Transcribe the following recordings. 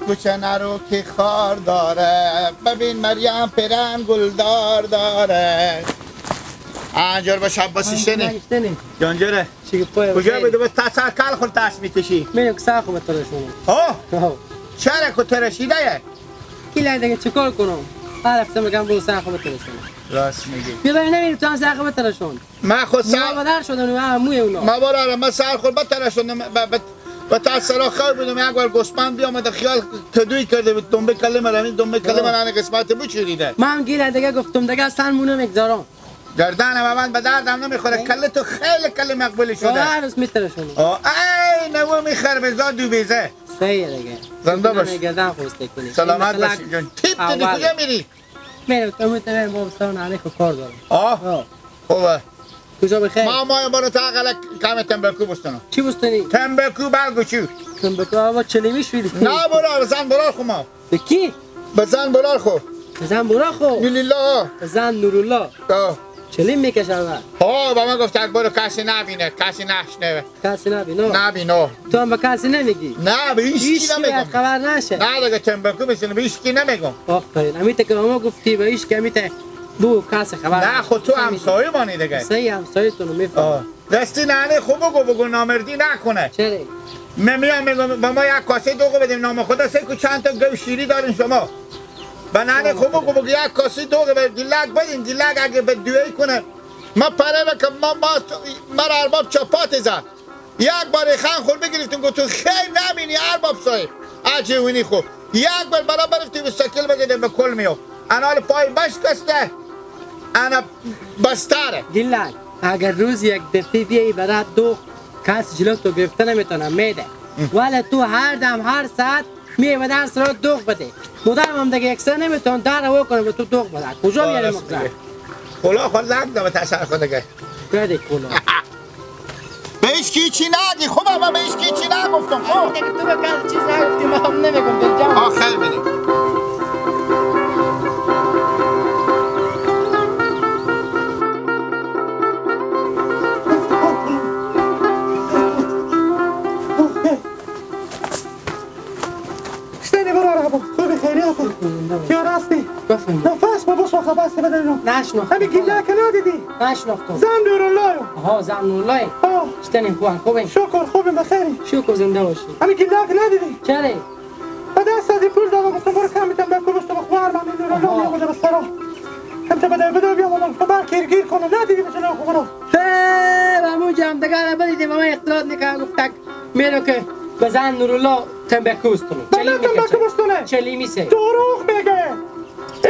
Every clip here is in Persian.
کوچه نرو که خار داره، ببین مریم پیرن گلدار داره. انجار باش عباس اشتنی جانجره کجا بده بس تا سر کل خود تاس میکشی؟ میرم که سر خود ترشونم. ها؟ چرا که ترشیده؟ کی دیگه چیکار کنم؟ هر هفته میگم برو سر خود ترشونم. راست میگی. بیا ببین نمیری تو هم سر خود ترشون. من خود سر مادر شدن و موی اونا. ما برا من سر خود بترشوندم و تا سرا خیر بودم. یک بار گوسفند بیامد خیال کدوی کرده بود دنبه کله من این دنبه کله من ان قسمت بچریده. من گیر دیگه گفتم دیگه اصلا مونو میگذارم. گردن من به دردم نمیخوره. کله تو خیلی کله مقبول شده. هر روز میترشونم. ای نو میخر بزا دو بیزه. صحیح دیگه. زنده باش. گردن خوسته کنی. سلامت باشی جان. تیپ تو کجا میری؟ میرم تو میتونم با سان علیک کار دارم. آه خوبه. کجا بخیر؟ ما ما برو تا اقل کم تنباکو بستنم. چی بستنی؟ تنباکو برگو چی؟ تنباکو آقا چلیمی شدی؟ نه برو بزن برو خو ما. به کی؟ بزن برو خو. بزن برو خو. لیلا. بزن نورالله. چلیم میکشه اول. ها با من گفت یک برو کسی نبینه، کسی نشنوه. کسی نبینه. نبینه. تو هم به کسی نمیگی؟ نه به هیچ کی نمیگم. خبر نشه. نه دیگه تنباکو بزنه به هیچ کی نمیگم. آفرین. امیته که ما گفتی به هیچ کی امیته بو کسی خبر. نه خود تو همسایه مانی دیگه. صحیح همسایه تو میفهمم. دستی ننه خوب بگو بگو نامردی نکنه. چرا؟ من میام میگم با ما یک کاسه دوغ بدیم نام خدا سه کو چند تا گو شیری دارین شما. با ننه خوب بگو بگو یک کاسه دوغ به گیلک بدین گیلک اگه به دوی کنه ما پره که ما مرا ارباب چپات زد. یک بار خان خور بگرفتیم گفت تو خیر نبینی ارباب صاحب. عجیبونی خوب. یک بار برابر رفتیم به سکل بزدیم به کل میو. انال پای بشکسته. انا بستاره. گیلک اگر روز یک دفعه بیایی برات دو کس جلو تو گرفته نمیتونم میده. ولی تو هر دم هر ساعت میای به درس را دوغ بده. مدام هم دیگه یک سر نمیتونم در رو کنم به تو دوغ بده. کجا میاری مقدار؟ کلا خود لگ دم تسر خود دیگه. بده کلا. به هیچ کی چی نگی خب من به هیچ کی چی نگفتم خب. دیگه تو به کس چیز نگفتی من هم نمیگم دلجان. آخر بینی. نفس ما بس خبر بدنم نشناختم. همین گیله که ندیدی؟ نشناختم. زن نورالله. آها زن نورالله. چطوری خوبم خوبی؟ شکر خوبم بخیری. شکر زنده باشی. همین گیله که ندیدی؟ چرا؟ به دست از پول دادم گفتم برو کم میتم بکو بستم خواهر من نورالله میام به سرا. هم تا بده بده بیام من خبر گیر کنم ندیدی به جلو خبرو. همون جام دیگه بدیدیم ما اختلاط نکردم گفتک میرو که بزن نورالله تنباکو بستونه. تنباکو بستونه. چلیمی سه. دروغ میگه.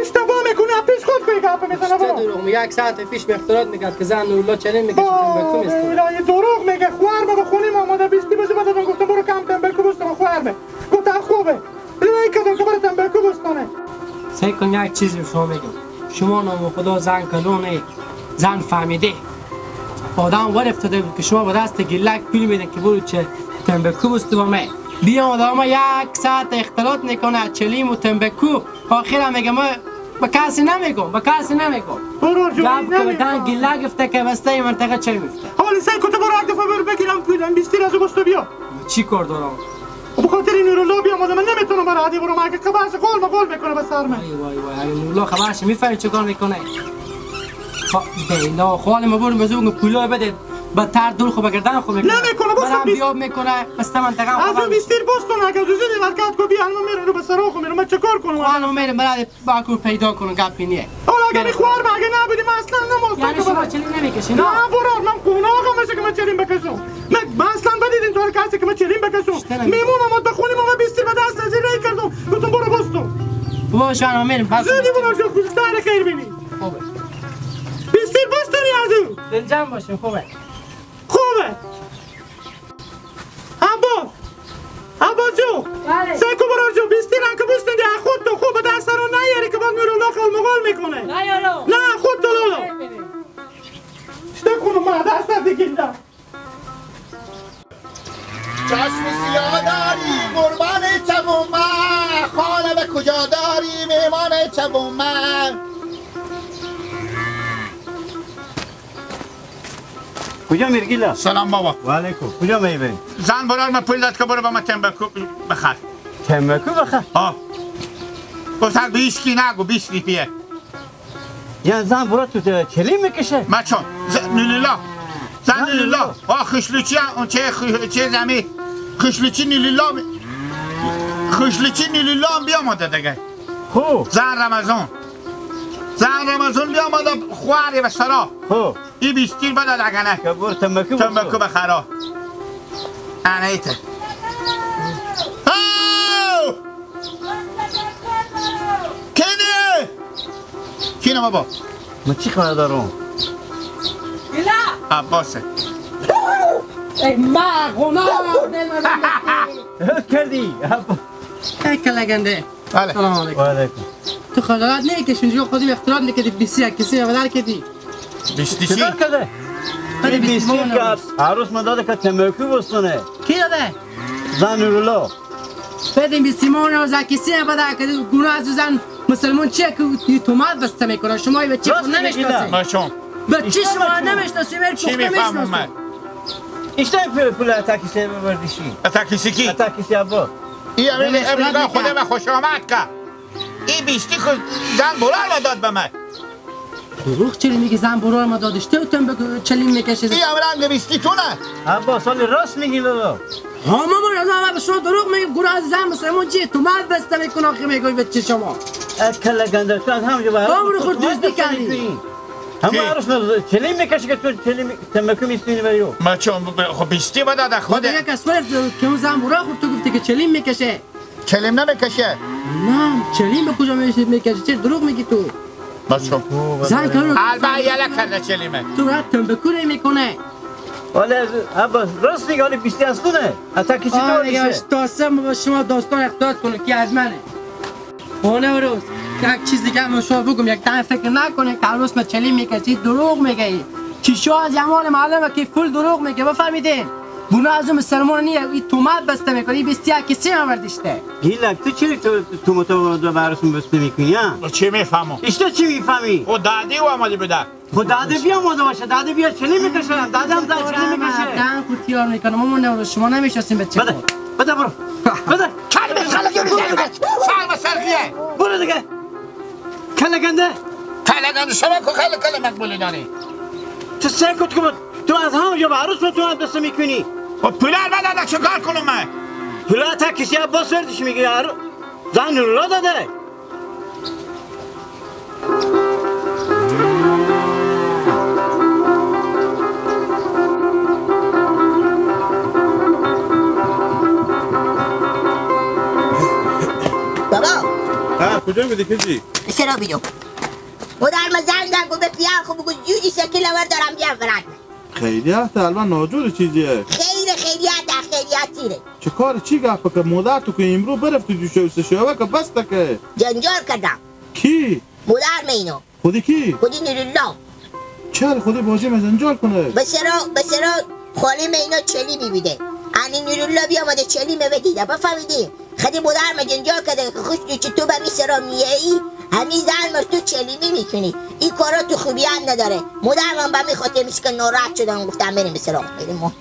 اشتباه میکنه پیش خود میگه گپ میزنه برو. دروغ میگه یک ساعت پیش به اختلاط میکرد که زن نورالله چلیم میکشه تنباکو میستونه. دروغ میگه خوار ما به خونیم آماده 20 بجه بعد گفتم برو کم تنباکو بستونه خوار می. گفتم خوبه. دیگه کدوم که برو تنباکو بستونه. سعی کن یک چیزی شما میگم. شما نام خدا زن کلونه زن فهمیده. آدم ور افتاده بود که شما با دست گیلک پول میدن که برو چه تنباکو بسته با من. بیام آدم یک ساعت اختلاط میکنه چلیم و تنباکو آخر میگه ما به کسی نمیگم به کسی نمیگم. برو جون نمیگم. گیلک گفته که بسته این منطقه چه میفته. حالا سعی کن تو برو یک دفعه برو بگیرم پولم 20 از بسته بیا. چی کار دارم؟ به خاطر نورالله بیام من نمیتونم برای عادی برو مگه خبرش قول ما قول میکنه به سر من. وای وای وای نورالله خبرش میفهمی چیکار میکنه؟ بیلا خال ما برو بزرگ پولا بده بدتر دور خو بگردن خو میکنه نمیکنه بس بیاب میکنه بس منطقه از اون بیستیر بستون اگه زودی برکت کو بیا الان میرم رو به سراغ میرم من چیکار کنم الان میرم برای باکو پیدا کنم گپی نیه حالا اگه میخوار اگه نبودی من اصلا نموستم یعنی شما چلیم نمیکشی نه برو من قوناغم میشه که من چلیم بکشم من اصلا بدیدین تو کسی که من چلیم بکشم میمون اومد به خونیم اومد بیستیر به دست از این کردم گفتم برو بستون بابا شما میرم پس زودی برو جو خیر بینی خوبه بیستیر بستونی از او دلجم باشیم خوبه خوبه عباس عباس جو سعی کن برو جو بیستیر هم که بستون دیگه خود تو خوب دست رو نیاری که بعد نورالله خال مغال میکنه نه نه خود تو لالا شته کنم من دست دیگه چشم سیاه داری قربان چبوم من خانه به کجا داری میمان چبوم من کجا میری گیلا؟ سلام بابا. و علیکم. کجا میبری؟ زن برار من پول داد که برو با من تنباکو بخر. تنباکو بخره؟ آه گفتن به هیچکی نگو 20 ریپیه. یعنی زن برا تو چلیم میکشه؟ مچون نیلیلا زن نیلیلا آه خشلوچی هم اون چه زمین خشلوچی نیلیلا خشلوچی نیلیلا هم بیامده دیگه. خوب زن رمضان زن رمضان بیامده خواری و سرا. خوب ای 20 تیر بده لگنه که برو تنباکو بخره. انه ایته کنه کینه بابا؟ من چی خبر دارم؟ عباسه. ای مرغونا کردی ای کلگنده. بله سلام علیکم. و علیکم. تو خجالت نمیکشی اینجا خودی اختلاط میکردی 21 کسی بدل کردی 20 چی کرده؟ این 20 که عروس من داده که تنباکو بستونه. کی داده؟ زن نورالله. بدیم 20 رو زن کسی بدل کردی. گناه از زن مسلمان چیه که تومات بسته میکنه؟ شما به چی خود نمیشناسی؟ ماشون به چی شما نمیشناسی؟ من چی میفهمم من؟ ایشتن پول اتاکیسی ببردیشی. اتاکیسی کی؟ اتاکیسی عباس. این امریکا خود من خوش آمد که این 20 که زن برار داد به من. دروغ چلی میگی؟ زن برار ما دادش تو تنباکو چلیم میکشه. این امرنگ 20 تونه. عباس حالی راست میگی لالا. ها مامان از اول به شما دروغ میگه. گناه از زن مسلمان چیه؟ تومات بسته میکنه آخه میگوی به چه شما؟ کله گنده تو از همونجا به عمر خود دزدی کردی. همه عروس چلیم میکشه که تو چلیم تنباکو میستونی برای او. ما چون خب 20 داده خود یک از که اون زن برا خود تو گفتی که چلیم میکشه. چلیم نمیکشه. نه چلیم به کجا میکشه؟ چه دروغ میگی تو؟ ما چون زن کارو البته یله کرده چلیمه. تو راه تنباکو نمیکنه. ولی عباس راست میگه. حالی 20 از تونه. حتی کسی تو میشه. تاسم شما داستان اختلاط کنه که از منه. خونه روز یک چیز دیگه هم شما بگم، یک تن فکر نکنه که عروس ما چلیم میکشید دروغ میگه. چیشو از جمال معلمه که فول دروغ میگه. بفهمیدین گناه از اون مسلمان نیه. این تومات بسته میکنه. این 21 کسی آوردیشته. گیلک تو چی تومات به عروس بسته میکنی؟ ها چی میفهمم؟ ایشتا چی میفهمی؟ خود دادی و آماده بده. خود داده بیا آماده باشه. داده بیا چلی میکشم. داده هم زن چلی میکشه. دهن خود تیار میکنم. مامان نورو شما نمیشناسیم به چه. بده بده برو بده. کلمه خلقی میزنی سر سرخیه. برو دیگه. کله گنده. کله گنده شما که خیلی کله مقبولی داری. تو سکوت کن. تو از همونجا به عروس تو هم دست میکنی. خب پول داده چه کار کنم من؟ پول تا کسی عباس وردش میگیره. زن نورالله داده. بابا کجا میدی کجی؟ سرا بیدو مادر من زنگ زنگ گفت پیار خب بگو جوجی شکل ور دارم بیام فرات. خیریت الان ناجور چیزیه. خیر خیریت خیریت تیره. چه کار چی گفت که مادر تو که امرو برفتی دوشه شوه که بس که جنجال کردم. کی؟ مادر من اینو. خودی کی؟ خودی نورالله. چرا خودی باجی من جنجال کنه؟ به سرا خاله من اینا چلی میبیده. انی نورالله بیامده چلی میبدیده بفهمیدی؟ خدی مادر من جنجال کرده که خوش چی تو به می سرا میایی همین زن مر تو چلیمی میکنی. این کارا تو خوبی هم نداره. مادر من به می خاطر میشه که ناراحت شدم گفتم بریم به سرا بریم.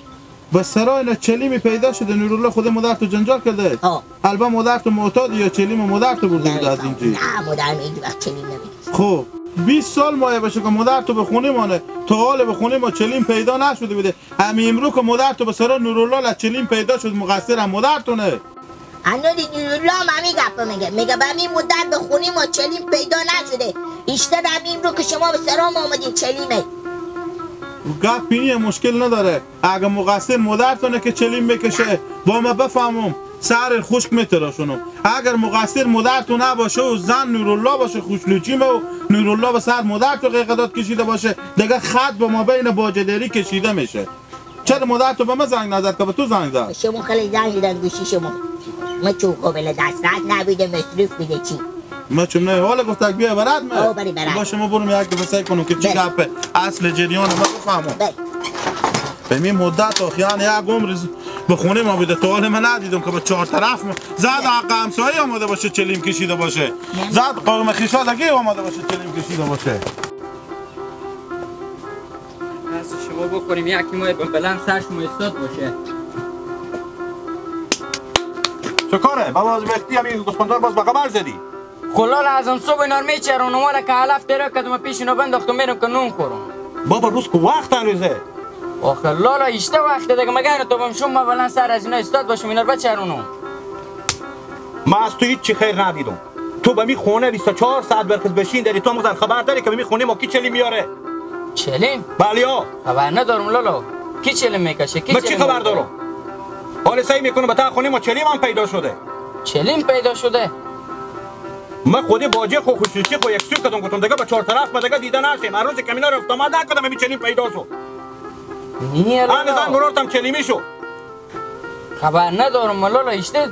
به سرا اینا چلیمی پیدا شده نورالله خود مادر تو جنجال کرده. البته مادر تو معتاد یا چلیم مادر تو برده بوده از اینجا؟ نه مادر من اینجا وقت چلیم نمیکشه. خب 20 سال مایه باشه که مادر تو به خونه مانه تا حال به خونه ما چلیم پیدا نشده بوده. همین امرو که مادر تو به سرا نورالله چلیم پیدا شد مقصر هم مادر تونه. انا نورالله هم همین گپا میگه. میگه به همین مدت به خونه ما چلیم پیدا نشده. ایشتر همین رو که شما به سرام آمدین چلیمه. گپ اینیه مشکل نداره. اگه مقصر مادرتونه که چلیم بکشه با ما بفهمم سر خشک میتراشونم. اگر مقصر مادرتون نباشه و زن نورالله باشه خوشلوچیم و نورالله به سر مادرتو قیقدات کشیده باشه دیگه خط با ما بین باجدری کشیده میشه. چرا مادرتو به ما زنگ نزد که به تو زنگ زد؟ شما خیلی زنگ زدن گوشی شما ما چون قابل دسترس نبیده مصروف بیده چی؟ ما چون نه حالا گفت بیا برات ما باشه ما برم یک دفعه سعی کنم که چی گپه اصل جریان ما بفهمم. به می مدت آخیان یک عمر به خونه ما بوده تا حال من ندیدم که به چهار طرف زد حق همسایه آماده باشه چلیم کشیده باشه، زد قوم خویشا آماده باشه چلیم کشیده باشه. از شما بخوریم یکی ما بلند سر شما ایستاد باشه. چه کاره؟ بابا از وقتی همین گوسفندار باز به قمر زدی. خلال ازم صبح اینا رو میچرونم والا که علف تیرا کردم پیش اینا بنداختم میرم که نون خورم. بابا روز که وقت هنوزه. آخه لالا ایشته وقت دیگه مگر تو بم شما بلند سر از اینا استاد باشم اینا رو بچرونم. ما از تو هیچ خیر ندیدم. تو به می خونه 24 ساعت برخیز بشین داری تو هم خبر داری که به می خونه ما کی چلی میاره؟ چلیم؟ بله ها. خبر ندارم لالا. کی چلیم میکشه؟ کی من چی خبر دارم؟ حالا سعی میکنم به تا خونه ما چلیم هم پیدا شده. چلیم پیدا شده؟ من خودی باجه خو خصوصی خو یک سو کردم گفتم دیگه به چهار طرف ما دیگه دیده نشیم. هر روز که اینا رفت آمد نکردم می چلیم پیدا شد. نیه لالا. من زن مرورتم چلیمی شد. خبر ندارم لالا ایشته.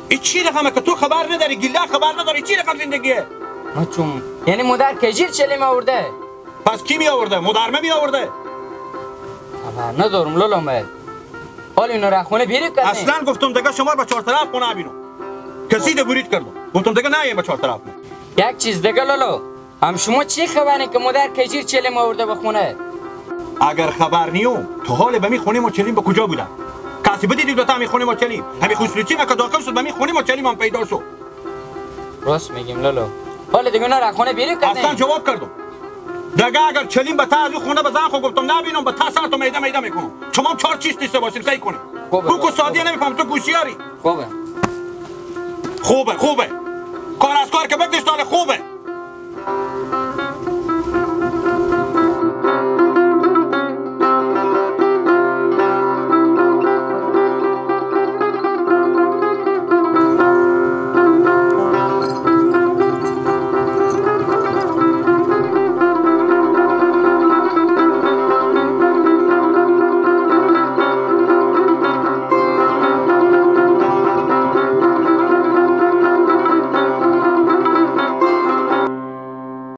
این چی رقمه که تو خبر نداری گله خبر نداری چی رقم زندگیه؟ ما چون یعنی مادر کجیر چلیم آورده؟ پس کی می آورده؟ مادرمه می آورده؟ خبر ندارم لالا من. حال اینو را خونه بیرید کردیم. اصلا گفتم دیگه شما با چهار طرف خونه بینم. کسی ده برید کردم. گفتم دیگه نه با چهار طرف. یک چیز دیگه لالا، هم شما چی خبره که مادر کجیر چلیم آورده به خونه؟ اگر خبر نیوم تو حال به می خونه ما چلیم به کجا بودم؟ کسی بدیدی دو تا می خونه ما چلیم همین خوشلوچی ما که داخل شد به می خونه ما چلیم هم پیدا شد. راست میگیم لالا. حالا دیگه اونا را خونه بیرون کردیم. اصلا جواب کردم دیگه اگر چلیم به تا از خونه به زن خو گفتم نبینم به تا سر تو میده میده میکنم. شما هم چهار چیز نیسته باشیم سعی کنیم. تو کو سادیه نمیفهم تو گوشیاری. خوبه خوبه خوبه کار از کار که بگذشت خوبه.